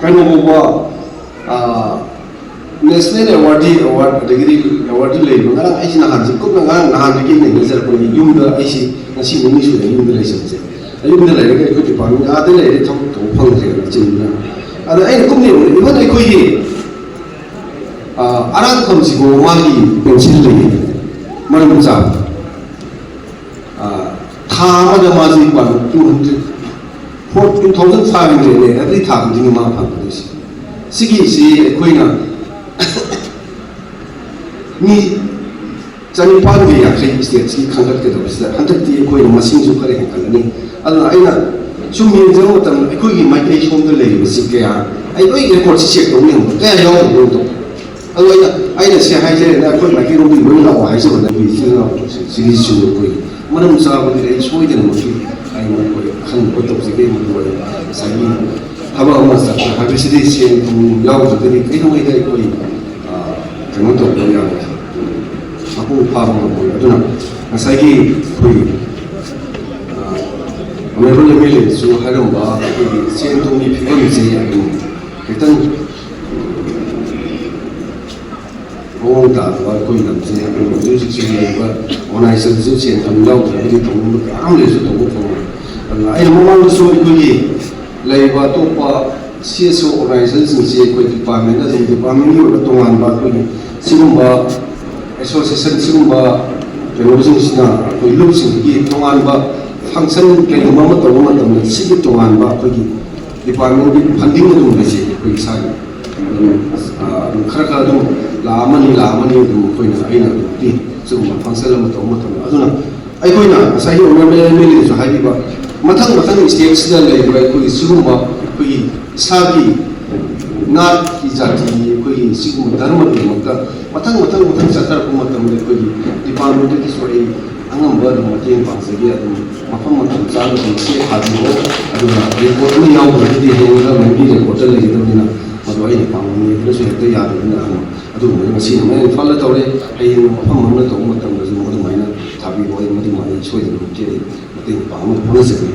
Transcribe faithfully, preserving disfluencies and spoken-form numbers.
ꯀꯩꯅꯣ ꯐꯥꯎꯕ national ꯑꯦꯋꯥꯔꯗꯤ award ꯑꯗꯒꯤꯗꯤ ꯑꯦꯋꯥꯔꯗꯤ ꯂꯩꯕ ꯉꯔꯥꯡ ꯑꯩꯁꯤ ꯅꯍꯥꯟꯁꯤ ꯀꯨꯞꯅ ꯉꯔꯥꯡ ꯅꯍꯥꯟꯗꯒꯤ ꯑꯩꯅ ꯏꯅꯖꯔꯛꯄꯅꯤ꯫ ꯌꯨꯝꯗ ꯑꯩꯁꯤ ꯉꯁꯤ ꯅꯤꯅꯤ ꯁꯨꯔꯦ ꯌꯨꯝꯗ ꯂꯩꯖꯕꯁꯦ꯫ ꯌꯨꯝꯗ ꯂꯩꯔꯒ ꯑꯩꯈꯣꯏ ꯗꯤꯄꯥꯔꯠꯃꯦꯟ ꯑꯥꯗ ꯂꯩꯔꯦ ꯊꯕꯛ ꯇꯧꯕ ꯐꯪꯗ꯭ꯔꯦꯕ ꯆꯤꯟꯗꯨꯅ꯫ ꯑꯗ ꯑꯩꯅ ꯀꯨꯞꯅ ꯌꯦꯡꯕꯗ ꯏꯚꯟ ꯑꯩꯈꯣꯏꯒꯤ ꯑꯔꯥꯡꯐꯝꯁꯤꯕꯨ ꯃꯥꯒꯤ ꯄꯦꯟꯁꯤꯜ ꯂꯩꯌꯦ ꯃꯔꯝ ꯆꯥꯕ꯫ ꯊꯥ ꯑꯃꯗ ꯃꯥꯁꯤ two hundred four two thousand five ꯍꯟꯗ꯭ꯔꯦꯠꯅꯦ ꯑꯦꯕ꯭ꯔꯤ ꯊꯥ ꯈꯨꯗꯤꯡꯒꯤ ꯃꯥ ꯐꯪꯒꯗꯣꯏꯁꯦ꯫ ꯁꯤꯒꯤꯁꯤ ꯑꯩꯈꯣꯏꯅ ꯃꯤ ꯆꯅꯤꯄꯥꯟꯒ ꯌꯥꯡꯈꯩ ꯁ꯭ꯇꯦꯠꯁꯀꯤ ꯈꯟꯒꯠꯀꯗꯕꯁꯤꯗ ꯍꯟꯗꯛꯇꯤ ꯑꯩꯈꯣꯏꯅ ꯃꯁꯤꯡꯁꯨ ꯈꯔ ꯍꯦꯟꯒꯠꯂꯅꯤ꯫ ꯑꯗꯨꯅ ꯑꯩꯅ ꯁꯨꯝ ꯌꯦꯡꯖꯕ ꯃꯇꯝꯗ ꯑꯩꯈꯣꯏꯒꯤ ꯃꯥꯏꯀꯩ ꯁꯣꯝꯗ ꯂꯩꯔꯤꯕꯁꯤ ꯀꯌꯥ, ꯑꯩ ꯂꯣꯏ ꯔꯦꯀꯣꯔꯠꯁꯤ ꯆꯦꯛ ꯇꯧꯅꯤꯡꯕ ꯀꯌꯥ ꯌꯥꯎꯔꯤꯕꯅꯣ꯫ ꯑꯗꯣ ꯑꯩꯅ ꯑꯩꯅ ꯁꯤ ꯍꯥꯏꯖꯔꯦꯅ ꯑꯩꯈꯣꯏ ꯃꯥꯏꯀꯩꯔꯣꯝꯗꯒꯤ ꯂꯣꯏ ꯂꯥꯛꯑꯣ ꯍꯥꯏꯖꯕ ꯅꯠꯇꯦ꯫ ꯏꯆꯤꯜ ꯏꯅꯥꯎꯁꯤꯡꯁꯤꯒꯤꯁꯨ ꯑꯩꯈꯣꯏ ꯃꯔꯝ ꯆꯥꯕꯗꯤ ꯑꯩ ꯁꯣꯏꯗꯅꯃꯛꯀꯤ ꯑꯩ ꯃꯈꯣꯏ ꯑꯈꯟꯅꯕ ꯇꯧꯖꯒꯦ꯫ ꯃꯗꯨ ꯑꯩ ꯉꯁꯥꯏꯒꯤ ꯊꯕꯛ ꯑꯃ ꯆꯠꯄ ꯍꯥꯏꯕꯁꯤꯗꯤ ꯁꯦꯟ ꯊꯨꯝ ꯌꯥꯎꯗ꯭ꯔꯒꯗꯤ ꯀꯩꯗꯧꯉꯩꯗ ꯑꯩꯈꯣꯏ ꯀꯩꯅꯣ ꯇꯧꯕ ꯌꯥꯔꯣꯏ, ꯃꯄꯨꯡ ꯐꯥꯕ ꯉꯝꯃꯣꯏ꯫ ꯑꯗꯨꯅ ꯉꯁꯥꯏꯒꯤ ꯑꯩꯈꯣꯏ ꯑꯣꯅꯔꯦꯕꯜ ꯑꯦꯝ ꯑꯦꯜ ꯑꯦꯁꯨ ꯍꯥꯏꯔꯝꯕ ꯑꯩꯈꯣꯏꯒꯤ ꯁꯦꯟ ꯊꯨꯝꯒꯤ ꯐꯤꯕꯝꯁꯦ ꯑꯗꯨꯝ ꯈꯤꯇꯪ ꯃꯑꯣꯡ ꯇꯥꯗꯕ ꯑꯩꯈꯣꯏ ꯂꯝꯁꯦ ꯑꯩꯈꯣꯏ ꯍꯧꯖꯤꯛ ꯍꯧꯖꯤꯛꯁꯨ ꯂꯩꯔꯤꯕ ꯑꯣꯔꯒꯅꯥꯏꯖꯦꯁꯟꯁꯨ ꯁꯦꯟ ꯊꯨꯝ ꯌꯥꯎꯗ꯭ꯔꯒꯗꯤ ꯇꯧꯅꯤꯡꯕ ꯀꯌꯥ ꯑꯃ ꯂꯩꯔꯁꯨ ꯇꯧꯕ ꯐꯪꯉꯣꯏ꯫ ꯑꯗꯨꯅ ꯑꯩꯅ ꯃꯃꯥꯡꯗꯁꯨ ꯑꯩꯈꯣꯏꯒꯤ ꯂꯩꯔꯤꯕ ꯑꯇꯣꯞꯄ ꯁꯤ ꯑꯦꯁ ꯑꯣ ꯑꯣꯔꯒꯅꯥꯏꯖꯦꯁꯟꯁꯤꯡꯁꯤ ꯑꯩꯈꯣꯏ ꯗꯤꯄꯥꯔꯠꯃꯦꯟꯗ ꯑꯗꯨꯝ ꯗꯤꯄꯥꯔꯠꯃꯦꯟꯒꯤ ꯑꯣꯏꯕ ꯇꯣꯉꯥꯟꯕ ꯑꯩꯈꯣꯏꯒꯤ ꯁꯤꯒꯨꯝꯕ ꯑꯦꯁꯣꯁꯤꯌꯦꯁꯟ ꯁꯤꯒꯨꯝꯕ ꯀꯩꯅꯣꯁꯤꯡꯁꯤꯅ ꯑꯩꯈꯣꯏ ꯂꯨꯞꯁꯤꯡꯁꯤꯒꯤ ꯇꯣꯉꯥꯟꯕ ꯐꯪꯁꯟ ꯀꯩꯒꯨꯝꯕ ꯑꯃ ꯇꯧꯕ ꯃꯇꯝꯗ ꯁꯤꯒꯤ ꯇꯣꯉꯥꯟꯕ ꯑꯩꯈꯣꯏꯒꯤ ꯗꯤꯄꯥꯔꯠꯃꯦꯟꯒꯤ ꯐꯟꯗꯤꯡ ꯑꯗꯨꯝ ꯂꯩꯖꯩ ꯑꯩꯈꯣꯏ ꯏꯁꯥꯒꯤ꯫ ꯑꯗꯨꯝ, ꯑ, ꯑꯗꯨꯝ ꯈꯔ ꯈꯔ ꯑꯗꯨꯝ ꯂꯥꯛ ꯑꯃꯅꯤ ꯂꯥꯛ ꯑꯃꯅꯤ ꯑꯗꯨꯝ ꯑꯩꯈꯣꯏꯅ ꯑꯩꯅ ꯑꯗꯨꯝ ꯄꯤ꯫ ꯁꯤꯒꯨꯝꯕ ꯐꯪꯁꯟ ꯑꯃ ꯇꯧꯕ ꯃꯇꯝꯗ ꯑꯗꯨꯅ ꯑꯩꯈꯣꯏꯅ ꯉꯁꯥꯏꯒꯤ ꯑꯣꯅꯔꯦꯕꯜ ꯑꯦꯝ ꯑꯦꯜ ꯑꯦꯁꯨ ꯍꯥꯏꯕꯤꯕ ꯃꯊꯪ ꯃꯊꯪ ꯁ꯭ꯇꯦꯠꯁꯤꯗ ꯂꯩꯔꯤꯕ ꯑꯩꯈꯣꯏꯒꯤ ꯁꯤꯒꯨꯝꯕ ꯑꯩꯈꯣꯏꯒꯤ ꯏꯁꯥꯒꯤ ꯅꯥꯠꯀꯤ ꯖꯥꯇꯤꯒꯤ ꯑꯩꯈꯣꯏꯒꯤ ꯁꯤꯒꯨꯝꯕ ꯙꯔꯃꯒꯤꯗꯃꯛꯇ ꯃꯊꯪ ꯃꯊꯪ ꯃꯊꯪ ꯆꯠꯊꯔꯛꯄ ꯃꯇꯝꯗ ꯑꯩꯈꯣꯏꯒꯤ ꯗꯤꯄꯥꯔꯠꯃꯦꯟꯗꯒꯤꯁꯨ ꯑꯩ ꯑꯉꯝꯕ ꯑꯗꯨꯝ ꯃꯇꯦꯡ ꯄꯥꯡꯖꯒꯦ꯫ ꯑꯗꯨꯝ ꯃꯐꯝ ꯃꯇꯝ ꯆꯥꯅ ꯑꯗꯨꯝ ꯆꯦ ꯊꯥꯕꯤꯔꯛꯑꯣ꯫ ꯑꯗꯨꯒ ꯔꯦꯀꯣꯔꯠ ꯑꯃ ꯌꯥꯎꯗ꯭ꯔꯒꯗꯤ ꯍꯌꯦꯡ ꯒꯃꯦꯟꯒꯤ ꯔꯦꯀꯣꯔꯠꯇ ꯂꯩꯒꯗꯕꯅꯤꯅ ꯃꯗꯨ ꯑꯩꯅ ꯄꯥꯡꯕꯅꯤꯗꯅꯁꯨ ꯍꯦꯛꯇ ꯌꯥꯗꯕꯅꯤꯅ ꯑꯗꯨꯒꯨꯝꯕꯗꯣ ꯉꯁꯤꯅ ꯑꯃ ꯏꯝꯐꯥꯜꯗ ꯇꯧꯔꯦ꯫ ꯍꯌꯦꯡ ꯃꯐꯝ ꯑꯃꯗ ꯇꯧꯕ ꯃꯇꯝꯗꯁꯨ ꯑꯗꯨꯃꯥꯏꯅ ꯊꯥꯕꯤꯔꯛꯑꯣ꯫ ꯑꯩ ꯃꯗꯨꯃ ꯑꯩ ꯁꯣꯏꯗꯅꯃꯛꯀꯤ ꯑꯩ ꯃꯇꯦꯡ ꯄꯥꯡꯅꯕ ꯍꯣꯠꯅꯖꯒꯦ꯫